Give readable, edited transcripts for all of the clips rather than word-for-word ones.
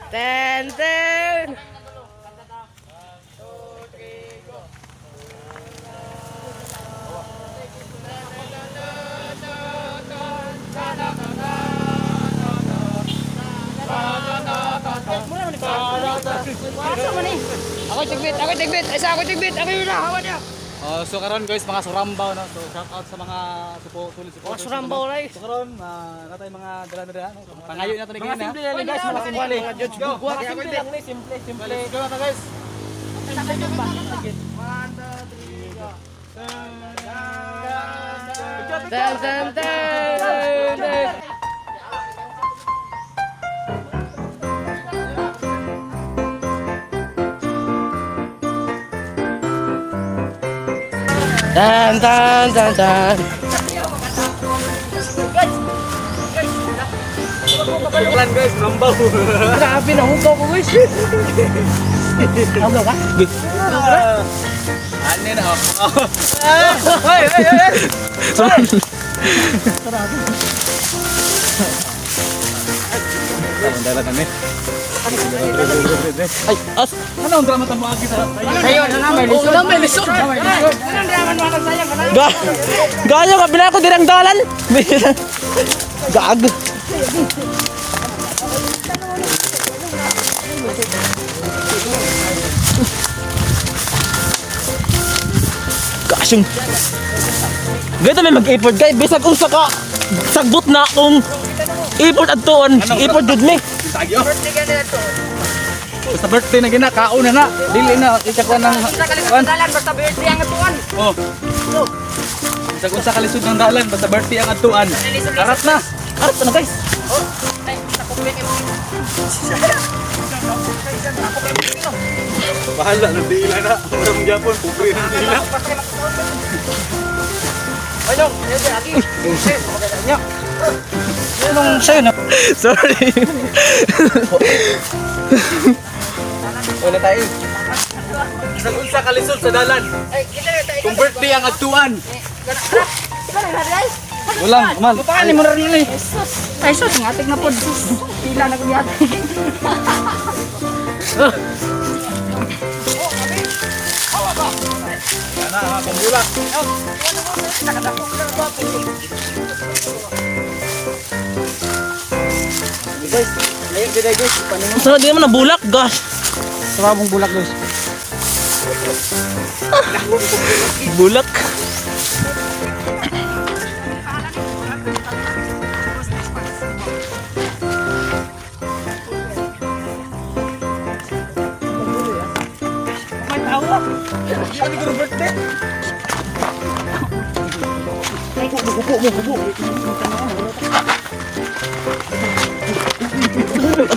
Ten, ten. Ako tigbit, ako tigbit, isa ako tigbit, ako yun na, hawa niya. Oh, so karon guys, mga surambaw, no. So shout out sa mga sulit supporters. Mga surambaw, no? right? So karon natay mga dala na no. So, pangayo na to ni Mga kanina. simple lang guys, mga simple. Mga judge bugwat. Mga simple lang ni, simple, simple. Let's go na to, guys. Ten, ten, ten, ten. Tan tan tan tan. Plan guys, surambaw. Grabe na hugaw ko, guys. Hugaw ka? Ano na oh. Hoy, hoy, hoy. Sorry. Dala kami. Ay, as. Ano ang drama tamo agi sa Sayo na na may lisod. Na may lisod. Ga Gayo ka bila ko dirang dalan. Gag. Kasyong. Ganito may mag-effort guys. Bisag unsa ka sagbot na akong effort adtuon. Effort jud mi. Tagyo. Basta birthday na gina, kaon na na. Dili na ikakuha ng kuan. Dalan basta birthday ang atuan. Oh. Bisag unsa ka lisod ng dalan, basta birthday ang adtuan. Arat na. Arat na guys. Bahala ng dila na. Urang Japon, pobre ng dila. Anong sayo na? Sorry. Wala tayo. Bisag unsa ka lisod sa dalan. Kung birthday ang adtuan. Walang, mal. Paano mo na rin eh? Ay, sus, ngatig na po. Pila na kung yatig. Ana, mga pambulak. Guys, layo gid guys. Sa di mo na bulak, gosh. Sarabong bulak, guys. Bulak.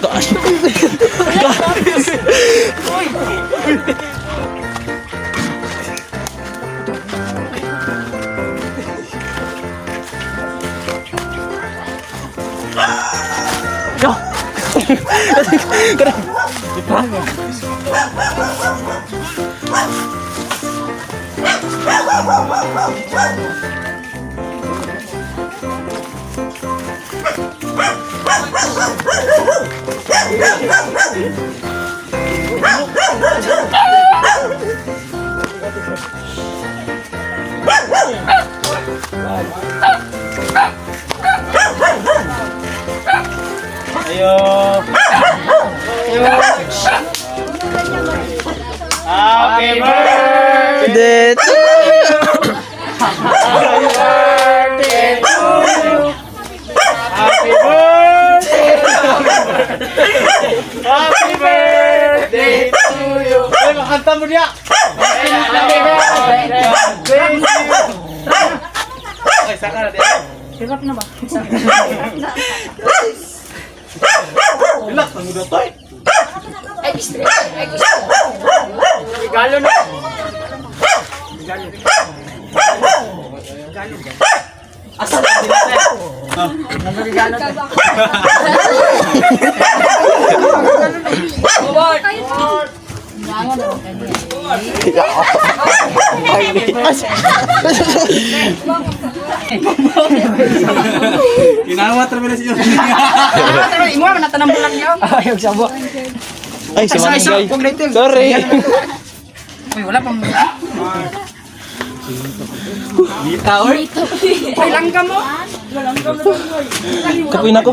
Gosh. Yo. Ayo. Happy birthday. Det. Happy birthday. Happy birthday to you. Ay, makanta mo niya. Happy birthday to you. Ay, saka na din. Hirap na ba? Relax, ang muda to eh. Ay, stress. Ay, gusto. Regalo na. Asa na sila te? Regalo na. Ginawat ra na siya. Imo man natanang bulan niyo. Ayaw sa buwa. Ay, si Manong Guy. Sorry. Uy, wala pang. Dita oy. Uy, langga mo. Kapoy na ko.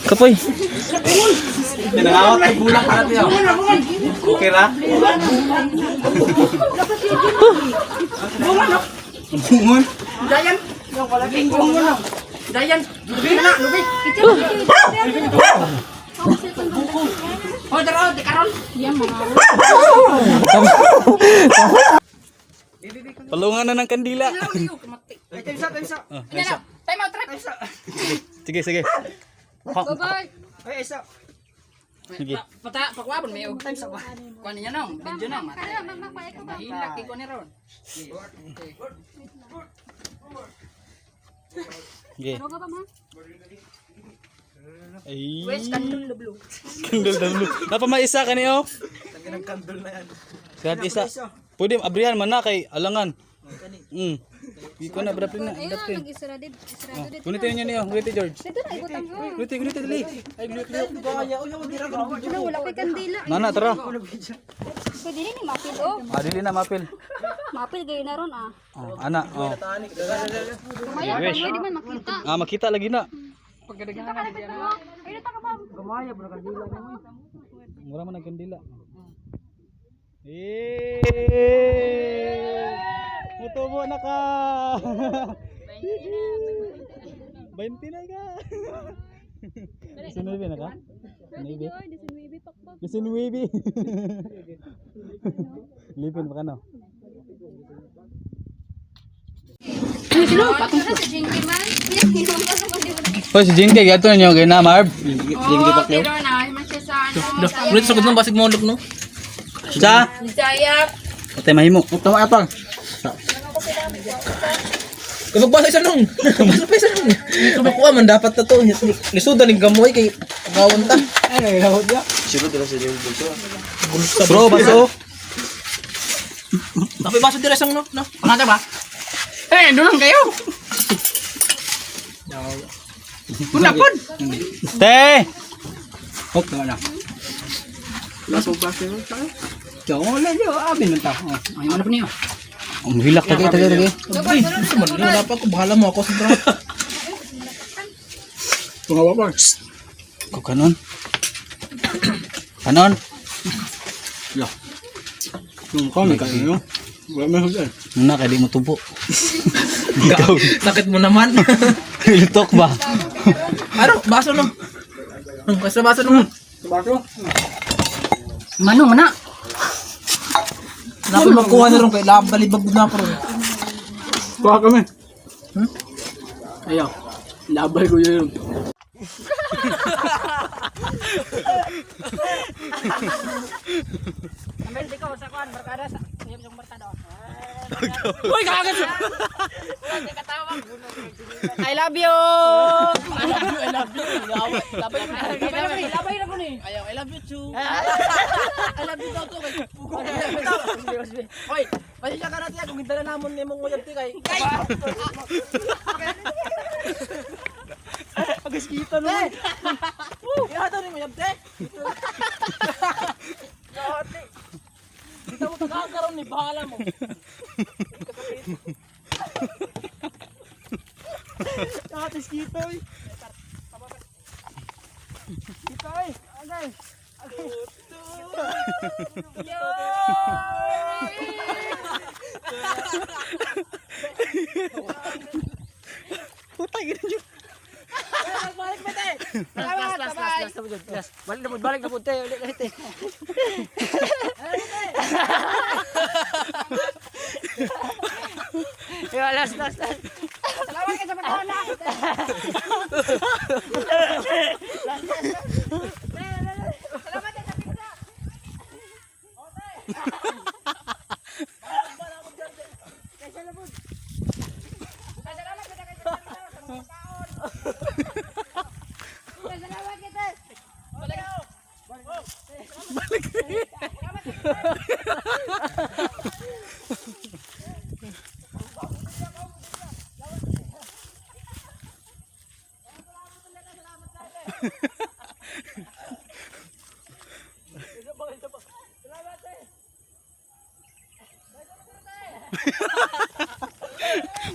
Kapoy. Ginawat kay bulak na tiyo. Okay ra? Bunga no. Bungon. Dayan. Bunga no. Dayan. Lubi na, lubi. Oh, daro, di karon. Palungan na ng kandila. Ano na? Time out, trap. Sige, sige. Bye-bye. Ay, isa. Sige. Pata, pakuha may og time sa kuan niya nang, video nang. Mahilak ko ni ron. Sige. Ay. Wes kandol the blue. Kandol the blue. Napa may isa kaniyo? Kandol na yan. Sihat isa. Pwede abrihan man na kay alangan. Di ko na brapin na. Brapin. Nag-isara dito. Isara dito. Gunitin niyo niyo, gunitin George. Dito na ibutang ko. Gunitin, gunitin dali. Ay, gunitin. Wala, wala kay kandila. Nana, tara. Pwede rin ni mapil oh. Ah, dili na mapil. Mapil gayo na ron ah. Oh, ana, oh. Kumaya pa di man makita. Ah, makita lagi na. Dito ka lapit mo. Ay, dito ka ba? Mura man ang kandila. Eh! Mutubo na ka. 20 na ka. 19 na ka? 19. 19. Lipin pa ka no? Ano si Jinky man? Hoy, si Jinky, gato ninyo kay na Marv. Oh, pero na man siya sa ano. sa- Ulit sa nung basig mo no. Sa? Bisaya. Patay mahimo. Tama pa. Kay magbasa isa nung. Basa pa isa nung. Makuha man dapat na to. Lisudan ni gamoy kay gawon ta. Bro, baso. Napay baso dira sang no. No. Pangato ba? Eh, doon lang kayo. Una pun. Te! Hop, tama na. Wala niyo, amin man ta. Oh, ay ano pa niyo? Ang hilak, tagay, tagay, tagay. Uy, gusto man wala pa ko bahala mo ako sa bro. Ko kanon. Kanon. Ya. Nung kami kayo, wala may hudan. Muna kay di mo tubo. Ikaw. Sakit mo naman. Litok ba? Ano, baso no. Nung kasi baso no. Mano mana? Napay makuha na ron kay labalibag na ako ron. Kuha kami. Ayaw. Labay ko yun. Sambil di ko sa kuan barkada sa yung barkada. Uy, kaagad. I love you. I love you, I love you. Labay mo. Labay labay na ko ni. Ayaw, I love you too. I love you daw to kay. Oy, pasensya ka na tiya kung gindala namon nimong uyab ti kay. Agas kita no. Woo, ihataw ni uyab te. Dito mo tagakaroon ni bahala mo. Atis kita oy. Kita oy. Agay. Putang ina niyo. Last last last last last. Balik na po te. Ulit na te. Yo, last last last. Salamat kayo sa pagkaon na. Salamat kayo sa pizza. Salamat kita.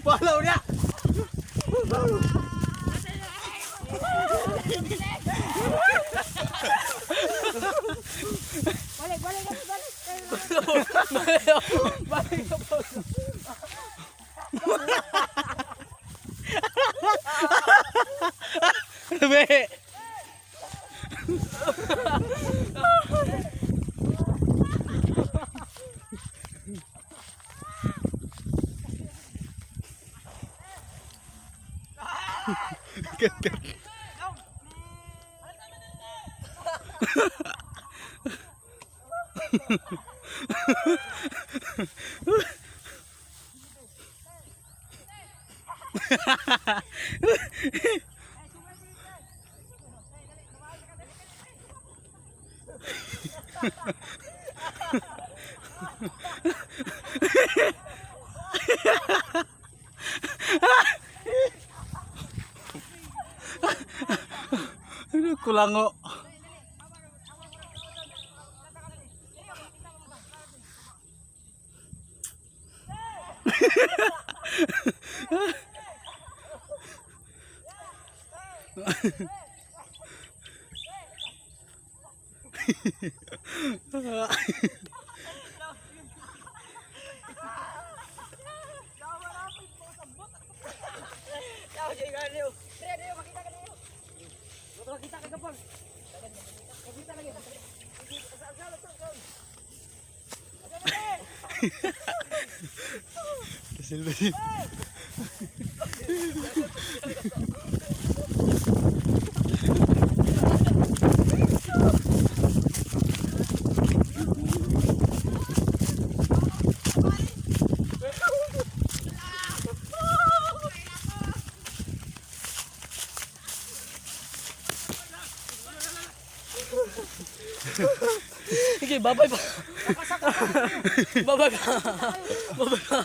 Follow niya. Balik, balik, balik. Balik. Be. Ano kulango? Silbi. Sige, babay pa. Babay pa. Babay pa.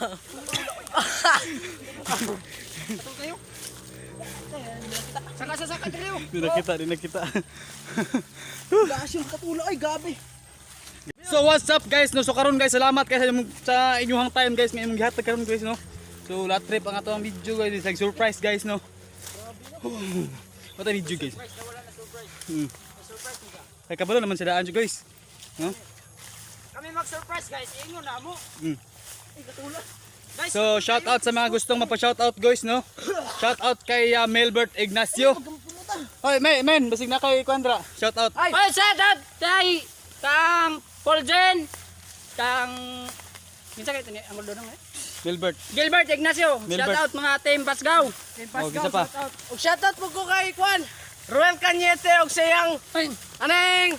Saka sa saka dili. Di nakita, di nakita. Gaas yung katula ay gabi. So what's up guys, no? So karon guys, salamat guys sa inyong time guys, nga imong gihatag karon guys, no. So last trip ang ato ang video guys, it's like surprise guys, no. What a video guys. Kay kabalo naman sila anjo guys. No? Kami mag-surprise guys. Ingon na mo. Ay, katula. Guys, So shout out sa mga gustong mapa-shout out guys, no. Shout out kay Melbert Ignacio. Hoy, men, men, basig na kay Kwandra. Shout out. Ay, shout out kay Tang Paul Jen. Tang Minsa kay tani ang doon eh. Melbert. Gilbert Ignacio. Gilbert. Shout out mga team Pasgaw. Oh, gisa pa. Og shoutout po ko kay Kwan. Ruel Cañete og siyang Ay, aneng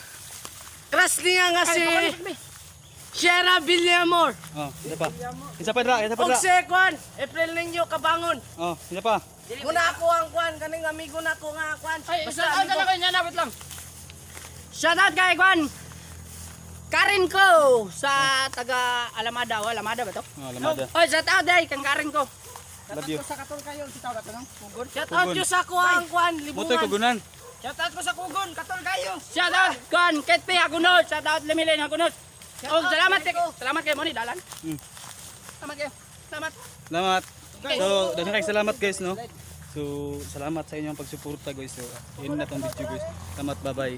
crush niya nga si Shera Villamor. Oh, isa pa. Isa pa dra, isa pa Og dra. si Kwan, April Ninyo Kabangon. Oh, isa pa. Muna ako ang Kwan kaning amigo na ko nga Kwan. ay, Basta shout out amigo. na kayo niya, wait lang. Shout out kay Kwan. Karin ko sa taga Alamada, oh, Alamada ba to? Oh, Alamada. Oy, shout out day kang Karin ko. Love you. Sa katol kayo si tawag ato nang Kugon. Shout out Kugon. yo sa ko ang Kwan Motoy Libungan. kugunan. Shout out ko sa Kugon, katol kayo. Shout out Kwan Ketpe Hagunod, shout out Lemilin Hagunod. Oh, salamat kay salamat kay Moni Dalan. Salamat kayo. Salamat. Salamat. So, daghan kay salamat guys, no. So, salamat sa inyong pagsuporta guys. So, yun na tong video guys. Salamat, bye-bye.